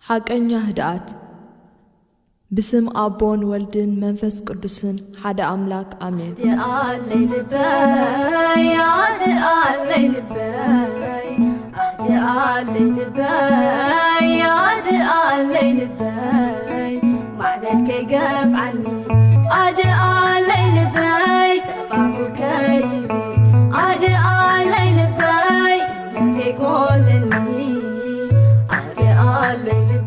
ሓቀኛ ህድኣት። ብስም ኣቦን ወልድን መንፈስ ቅዱስን ሓደ ኣምላክ ኣሜን። ኣደኣለይ ልበይ፣ ኣደኣለይ ልበይ፣ ኣደኣለይ ልበይ፣ ኣደኣለይ ልበይ፣ ማዕበል ከይገፍዓኒ። ኣደኣለይ ልበይ፣ ጠፋኹ ከይብል። ኣደኣለይ ልበይ፣ እምነት ከይጎለኒ። ኣደኣለይ ልበይ።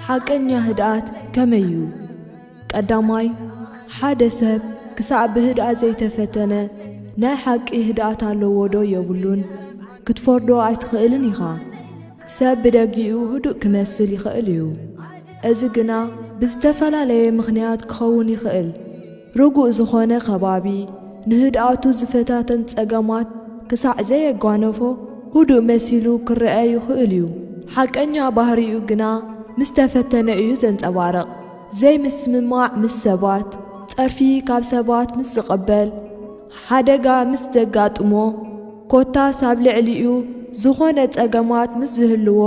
ሓቀኛ ህድኣት ከመይ እዩ? ቀዳማይ፣ ሓደ ሰብ ክሳዕ ብህድኣት ዘይተፈተነ ናይ ሓቂ ህድኣት ኣለዎ ዶ የብሉን ክትፈርዶ ኣይትኽእልን ኢኻ። ሰብ ብደጊኡ ህዱእ ክመስል ይኽእል እዩ። እዚ ግና ብዝተፈላለየ ምኽንያት ክኸውን ይኽእል። ርጉእ ዝኾነ ከባቢ፣ ንህድኣቱ ዝፈታተን ጸገማት ክሳዕ ዘየጓነፎ ህዱእ መሲሉ ክረአ ይኽእል እዩ። ሓቀኛ ባህሪኡ ግና ምስ ተፈተነ እዩ ዘንጸባርቕ። ዘይምስምማዕ ምስ ሰባት፣ ጸርፊ ካብ ሰባት ምስ ዝቕበል፣ ሓደጋ ምስ ዘጋጥሞ፣ ኮታስ ኣብ ልዕሊኡ ዝኾነ ጸገማት ምስ ዝህልዎ፣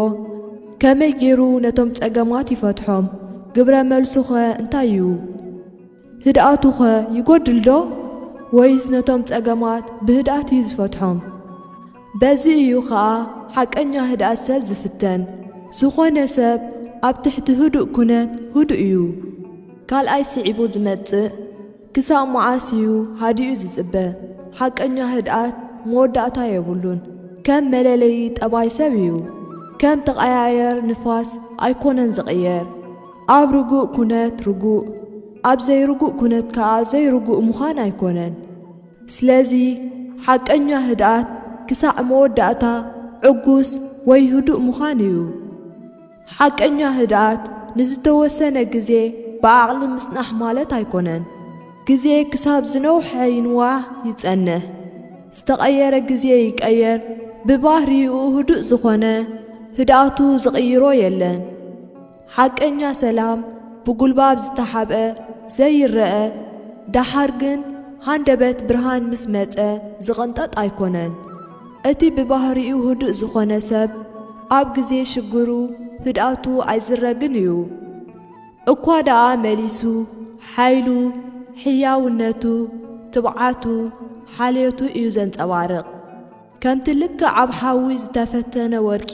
ከመይ ገይሩ ነቶም ጸገማት ይፈትሖም? ግብረ መልሱኸ እንታይ እዩ? ህድኣቱኸ ይጎድል ዶ? ወይስ ነቶም ጸገማት ብህድኣት እዩ ዝፈትሖም? በዚ እዩ ኸኣ ሓቀኛ ህድኣት ሰብ ዝፍተን። ዝኾነ ሰብ ኣብ ትሕቲ ህዱእ ኩነት ህዱእ እዩ። ካልኣይ ስዒቡ ዝመጽእ፣ ክሳብ መዓስ እዩ ሃዲኡ ዝጽበ? ሓቀኛ ህድኣት መወዳእታ የብሉን። ከም መለለዪ ጠባይ ሰብ እዩ። ከም ተቐያየር ንፋስ ኣይኮነን ዝቕየር። ኣብ ርጉእ ኩነት ርጉእ፣ ኣብ ዘይርጉእ ኩነት ከኣ ዘይርጉእ ምዃን ኣይኮነን። ስለዚ ሓቀኛ ህድኣት ክሳዕ መወዳእታ ዕጉስ ወይ ህዱእ ምዃን እዩ። ሓቀኛ ህድኣት ንዝተወሰነ ግዜ ብዓቕሊ ምጽናሕ ማለት ኣይኮነን። ግዜ ክሳብ ዝነውሐ ይንዋሕ ይጸንሕ። ዝተቐየረ ግዜ ይቀየር፣ ብባህሪኡ ህዱእ ዝኾነ ህድኣቱ ዝቕይሮ የለን። ሓቀኛ ሰላም ብጉልባብ ዝተሓብአ ዘይረአ፣ ደሓር ግን ሃንደበት ብርሃን ምስ መጸ ዝቕንጠጥ ኣይኮነን። እቲ ብባህሪኡ ህዱእ ዝኾነ ሰብ ኣብ ግዜ ሽግሩ ህድኣቱ ኣይዝረግን እዩ። እኳ ደኣ መሊሱ ሓይሉ፣ ሕያውነቱ፣ ትብዓቱ፣ ሓልዮቱ እዩ ዘንጸባርቕ። ከምቲ ልክዕ ኣብ ሓዊ ዝተፈተነ ወርቂ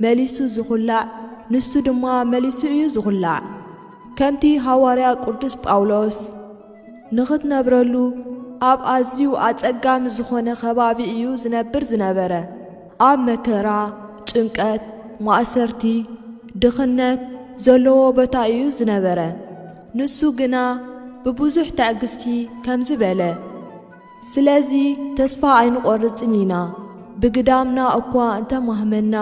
መሊሱ ዝኹላዕ፣ ንሱ ድማ መሊሱ እዩ ዝኹላዕ። ከምቲ ሃዋርያ ቅዱስ ጳውሎስ፣ ንኽትነብረሉ ኣብ ኣዝዩ ኣጸጋሚ ዝኾነ ከባቢ እዩ ዝነብር ዝነበረ። ኣብ መከራ፣ ጭንቀት፣ ማእሰርቲ፣ ድኽነት ዘለዎ ቦታ እዩ ዝነበረ። ንሱ ግና ብብዙሕ ትዕግስቲ ከምዚ በለ፣ ስለዚ ተስፋ ኣይንቖርጽን ኢና፣ ብግዳምና እኳ እንተማህመና፣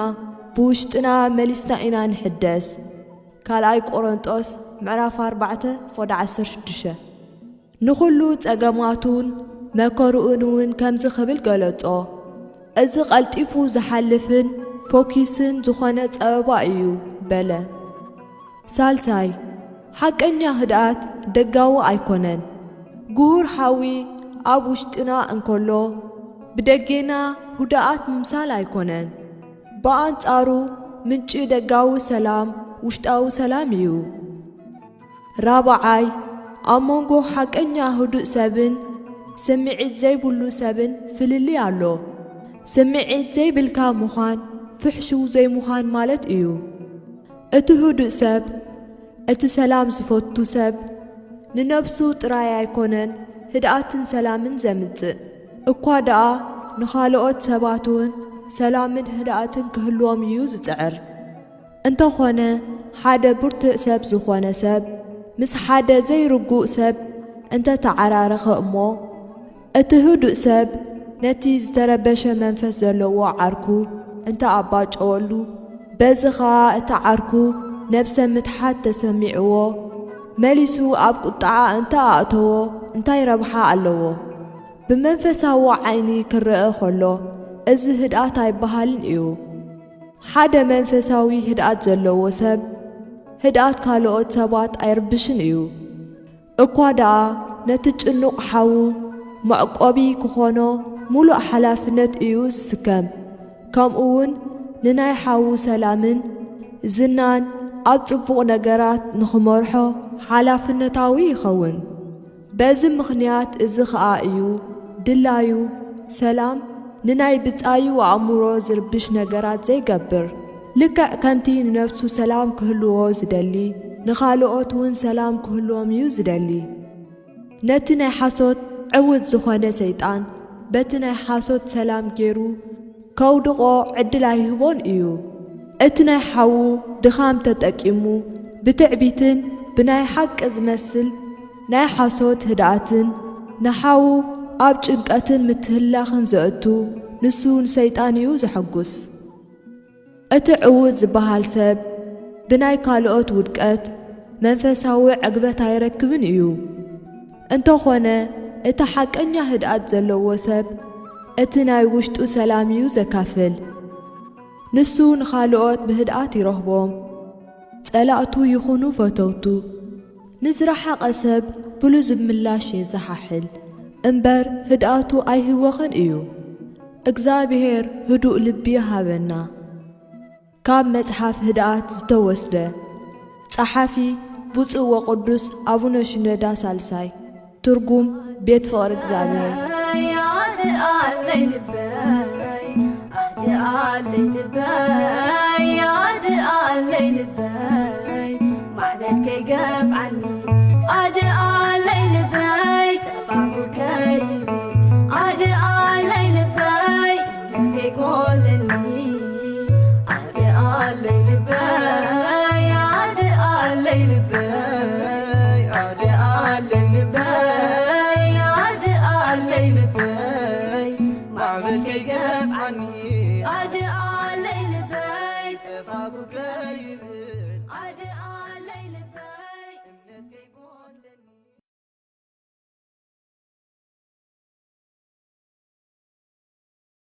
ብውሽጥና መሊስና ኢና ንሕደስ። ካልኣይ ቆሮንጦስ ምዕራፍ ኣርባዕተ ፍቕዲ ዓሰርተ ሽዱሽተ። ንኹሉ ጸገማቱን መከርኡን እውን ከምዚ ክብል ገለጾ፣ እዚ ቀልጢፉ ዝሓልፍን ፈኲስን ዝኾነ ጸበባ እዩ በለ። ሳልሳይ፣ ሓቀኛ ህድኣት ደጋዊ ኣይኮነን። ግሁር ሓዊ ኣብ ውሽጥና እንከሎ፣ ብደጌና ህዱኣት ምምሳል ኣይኮነን። ብኣንጻሩ፣ ምንጪ ደጋዊ ሰላም ውሽጣዊ ሰላም እዩ። ራብዓይ፣ ኣብ መንጎ ሓቀኛ ህዱእ ሰብን ስምዒት ዘይብሉ ሰብን ፍልልይ ኣሎ። ስምዒት ዘይብልካ ምዃን ፍሕሹው ዘይምዃን ማለት እዩ። እቲ ህዱእ ሰብ፣ እቲ ሰላም ዝፈቱ ሰብ፣ ንነብሱ ጥራይ ኣይኮነን ህድኣትን ሰላምን ዘምጽእ፣ እኳ ደኣ ንኻልኦት ሰባት እውን ሰላምን ህድኣትን ክህልዎም እዩ ዝጽዕር። እንተኾነ፣ ሓደ ብርቱዕ ሰብ ዝኾነ ሰብ ምስ ሓደ ዘይርጉእ ሰብ እንተ ተዓራረኸ እሞ፣ እቲ ህዱእ ሰብ ነቲ ዝተረበሸ መንፈስ ዘለዎ ዓርኩ እንተ ኣባጨወሉ፣ በዚ ኸኣ እቲ ዓርኩ ነብሰ ምትሓት ተሰሚዕዎ፣ መሊሱ ኣብ ቁጥዓ እንተ ኣእተዎ፣ እንታይ ረብሓ ኣለዎ? ብመንፈሳዊ ዓይኒ ክረኣ ኸሎ፣ እዚ ህድኣት ኣይበሃልን እዩ። ሓደ መንፈሳዊ ህድኣት ዘለዎ ሰብ፣ ህድኣት ካልኦት ሰባት ኣይርብሽን እዩ። እኳ ደኣ ነቲ ጭኑቕ ሓዉ መዕቆቢ ክኾኖ ምሉእ ሓላፍነት እዩ ዝስከም። ከምኡ እውን ንናይ ሓዉ ሰላምን ዝናን ኣብ ጽቡቕ ነገራት ንኽመርሖ ሓላፍነታዊ ይኸውን። በዚ ምኽንያት እዚ ኸኣ እዩ ድላዩ ሰላም ንናይ ብጻዩ ኣእምሮ ዝርብሽ ነገራት ዘይገብር። ልክዕ ከምቲ ንነብሱ ሰላም ክህልዎ ዝደሊ፣ ንኻልኦት እውን ሰላም ክህልዎም እዩ ዝደሊ። ነቲ ናይ ሓሶት ዕውት ዝኾነ ሰይጣን በቲ ናይ ሓሶት ሰላም ገይሩ ከውድቖ ዕድል ኣይህቦን እዩ። እቲ ናይ ሓዉ ድኻም ተጠቂሙ ብትዕቢትን ብናይ ሓቂ ዝመስል ናይ ሓሶት ህድኣትን ንሓዉ ኣብ ጭንቀትን ምትህላኽን ዘእቱ፣ ንሱ ንሰይጣን እዩ ዘሐጉስ። እቲ ዕዉት ዝበሃል ሰብ ብናይ ካልኦት ውድቀት መንፈሳዊ ዕግበት ኣይረክብን እዩ። እንተኾነ እቲ ሓቀኛ ህድኣት ዘለዎ ሰብ እቲ ናይ ውሽጡ ሰላም እዩ ዘካፍል። ንሱ ንኻልኦት ብህድኣት ይረኽቦም። ጸላእቱ ይኹኑ ፈተውቱ፣ ንዝረሓቐ ሰብ ብልዙብ ምላሽ የዘሓሕል እምበር ህድኣቱ ኣይህወኽን እዩ። እግዚኣብሔር ህዱእ ልቢ ይሃበና። ካብ መጽሓፍ ህድኣት ዝተወስደ። ጸሓፊ ብፁዕ ወቅዱስ ኣቡነ ሽኖዳ ሳልሳይ። ትርጉም ቤት ፍቕሪ እግዚኣብሔር። ኣደኣለይ ልበይ ኣደኣለይ ልበይ ኣደኣለይ ልበይ ማዕበል ከይገፍዓኒ ኣደኣለይ ልበይ ጠፋሩ ከይብል ኣደኣለይ ልበይ ከይጎለኒ ኣደኣለይ ልበይ ኣደኣለይ ልበይ